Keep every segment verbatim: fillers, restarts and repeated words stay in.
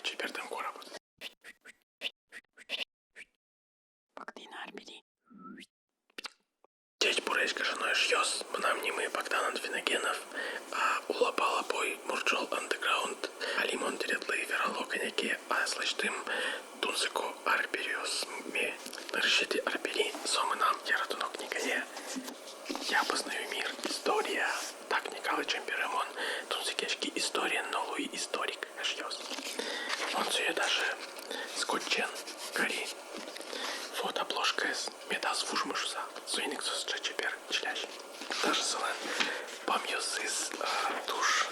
Чебертэм куара потэ. Богдан Арбери. Ӟечбуресь, гажано эшъёс! Мынам нимы Богдан Анфиногенов, а, Улабалабой, Мурӝол Андеграунд. Али мон тӥледлы верало кӧня ке аслэсьтым тунсыко арбериосме. Нырысетӥ арбери — со мынам яратоно книгае «Я познаю мир. История». Та книгалы, ӟем бере, мон тунсыкъяськи историен но луи историк, эшъёс. Мон сое даже скотчен кари. Вот обложкаез, медаз вужмы шуса. Соин ик со сыӵе чебер, чилясь. Даже солэн памъёсыз, а, туж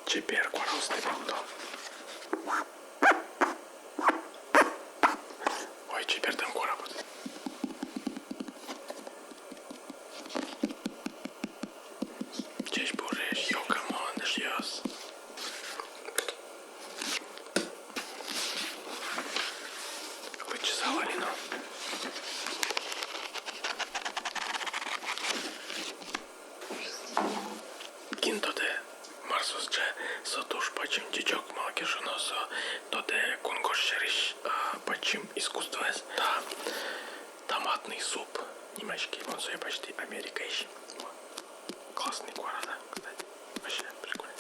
чебер куараосты валто. Ой, чебертэм куара потэ. Ӟечбуресь, йокамон, эшъёс! Лыдӟыса вал ини но. Кин тодэ, мар со сыӵе? Со туж бадӟым ӟечок, малы ке шуоно, со тодэ кунгож сьӧрысь, а, бадӟым искусствоез. Та «Томатный суп» нимаське, мон сое басьтӥ Америкаысь. Классный куара, да, кстати. Вообще прикольно.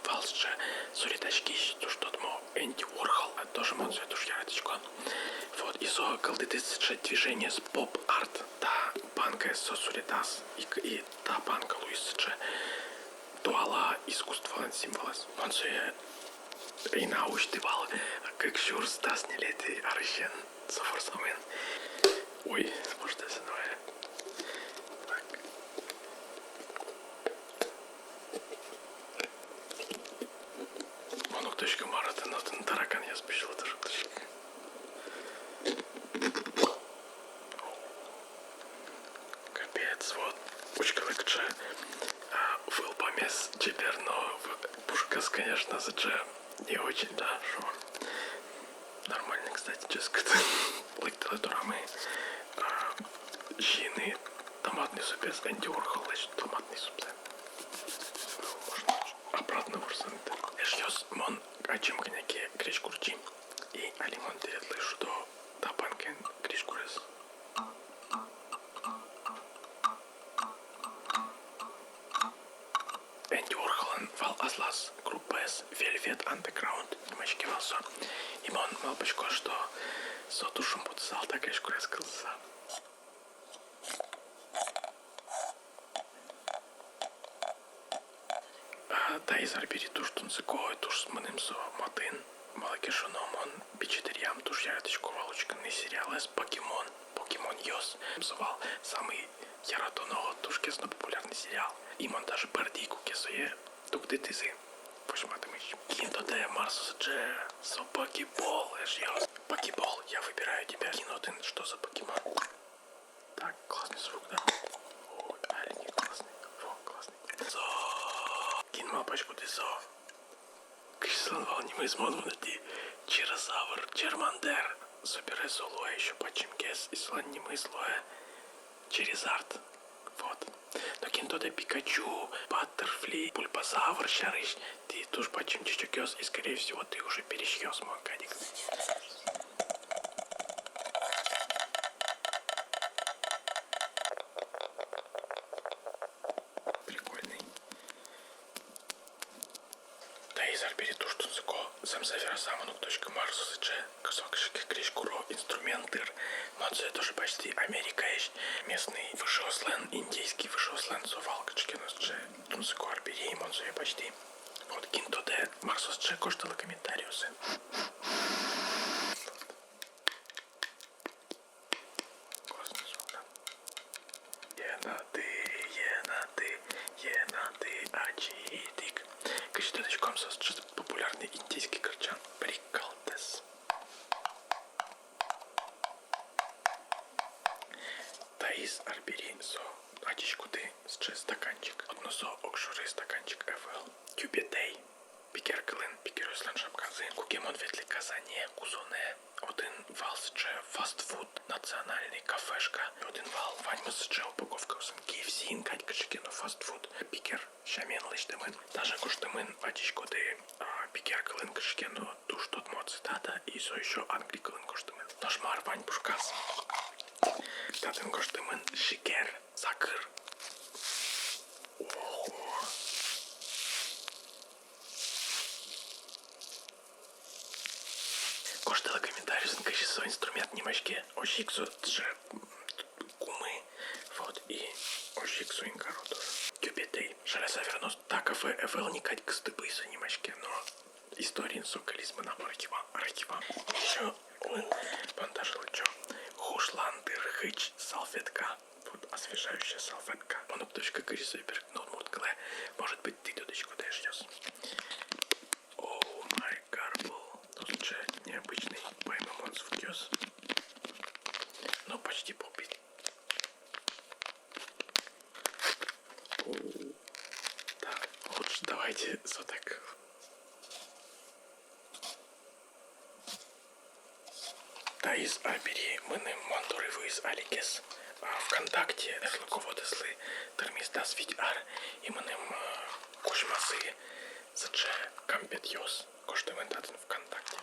Вал сыӵе суредаськись, туж тодмо Энди Уорхол, а, тоже мон сое туж яратӥсько. Вот, и со кылдытӥз сыӵе движениез, поп-арт. Та банкаез со суредаз, и к-, и та банка луиз сыӵе туала искусстволэн символэз. Мон сое ӧй на усьты вал кык сюрс дас ньылетӥ арысен, со ворсамын. Ой, может, это новое. Так. Мон уг тодӥськы, мар отын, отын тараканъёс пыжало, тоже уг тодӥськы. Капец, вот. Учкылэ, кыӵе, а, вылпамез чебер, но в-, пушказ, конечно, сыӵе не очень, да, шо. Нормально, кстати, ческыт. Лыктэлэ дорамы, а, сиыны томатный супез, Энди Уорхоллэсь томатный супзэ. Можно обратно ворсаны. Эшъёс, мон адӟим кӧня ке крезьгурчи. И али мон тӥледлы шудо та банкаен крезьгурез. Энди Уорхоллэн вал аслаз группаез, Velvet Underground нимаське вал со. И мон малпасько, что со туж шумпотысал та крезьгурез кылзыса. А, таиз арбери туж тунсыко, туж мыным со матын. Малы ке шуоно, мон пичи дыръям туж яратӥсько вал учкыны сериалэз «Покемон», «Покемонъёс». Со вал самый яратоно, туж гес но популярный сериал. И мон даже бӧрдӥ, куке сое дугдытӥзы возьматэмысь. Кин тодэ, мар со сыӵе? Со покебол, эшъёс. Покебол, я выбираю тебя. Кин отын, что за покемон? Так, классный звук, да? О, али ик классный. Во, классный. Со. Кин малпаськоды со? Кызьы солэн вал нимыз, мон вунэтӥ. Чиросавр, Чармандер. Собере со луэ ещё бадӟымгес, и солэн нимыз луэ Чаризард. Вот. Но кин тодэ, Пикачу, Баттерфли, Бульбазавр сярысь, тӥ туж бадӟым ӟечокъёс, и, скорее всего, тӥ уже пересьёс, мон кадь ик. Прикольный. Таиз арбери туж тунсыко, зэмзэ вераса, мон уг тодӥськы, мар со сыӵе, кызьы ке крезьгуро инструмент дыр. Мон сое тоже басьтӥ Америкаысь местный выжыослэн, индейский выжыослэн, со вал кыӵе ке но сыӵе тунсыко арбери, мон сое басьтӥ. Вот, кин тодэ, мар со сыӵе, гожтэлэ комментариосы. Классный звук, да? Енады, енады, енады, ачид ик. Кызьы тодӥськом, со сыӵе популярный индийский кырӟан. Приколдэс. Таиз арбери со, адӟиськоды, сыӵе стаканчик. Одно со огшоры стаканчик ӧвӧл. Тюбетей. Пикер кылын, пикеръёслэн шапказы. Куке мон ветлӥ Казане, Кузонэ, отын Вал сыӵе фастфуд, национальный кафешка. Отын вал ваньмыз сыӵе упаковкаосын, К Ф С-ын кадь кыӵе ке но фастфуд. Бигер сямен лэсьтэмын. Даже гожтэмын, ватӥськоды, а, бигер кылын кыӵе ке но туж тодмо цитата, и со ещё англи кылын гожтэмын. Нош мар вань пушказ? Татын гожтэмын: шекер, сакыр. Ого. Гожтэлэ комментариосын, кызьы со инструмент нимаське. Озьы ик со тыше кумы. Вот, и озьы ик соин каро тоже. Кюбетей. Жаляса верано, та кафе ӧвӧл ни кадь кыстыбый со нимаське, но историын со кылиз мынам архивам, архивам. Ещё, о, монтаж лучо. Хушландыр хыч салфетка. Вот освежающая салфетка. Мон уг тодӥськы, кызьы сое берыктыны удмурт кылэ. Может быть, тӥ тодӥськоды, эшъёс. Оу май гарбл. Туж сыӵе необычный, паймымон звукъёс. Ну, почти попит. Оу. Так, лучше давайте сотак. Таиз арбери мыным мон доры вуиз алигес. А, ВКонтакте арлыко вотэслы тырмиз дас вить ар, и мыным, э, кузьмазы сыӵе кампетъёс, гожтэмын татын ВКонтакте.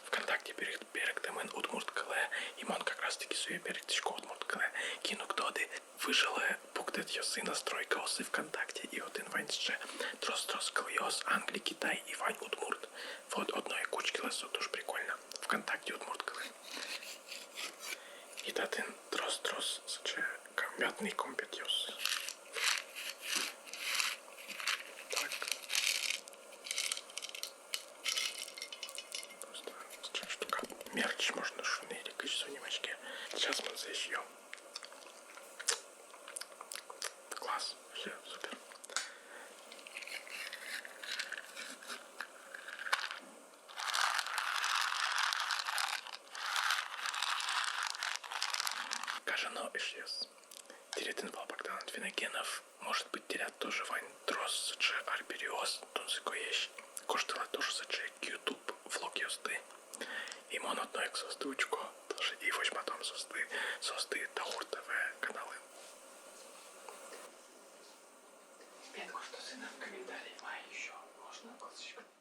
ВКонтакте берык-, берыктэмын удмурт кылэ, и мон как раз таки сое берыктӥсько удмурт кылэ. Кин уг тоды, выжылэ пуктэтъёсы, настройкаосы ВКонтакте, и отын вань сыӵе трос-трос кылъёс: англи, китай и вань удмурт. Вот, одно ик учкылэ, со туж прикольно. ВКонтакте удмурт кылын. И татын трос-трос сыӵе ка-, мятный кампетъёс. Так. Просто сыӵе штука. Мерч можно шуыны, или кызьы со нимаське. Сейчас мон сое сиё. Класс. Вообще супер. Гажано эшъёс. Тӥледын вал Богдан Анфиногенов. Может быть, тӥляд тоже вань трос сыӵе арбериос тунсыкоесь. Гожтэлэ тоже сыӵе ютуб влогъёсты. И мон одно ик соосты учко тоже, и возьматом соосты, соосты Даур ТВ каналын. Мед гожтозы на в комментарии, мае ещё можно кылзӥськыны.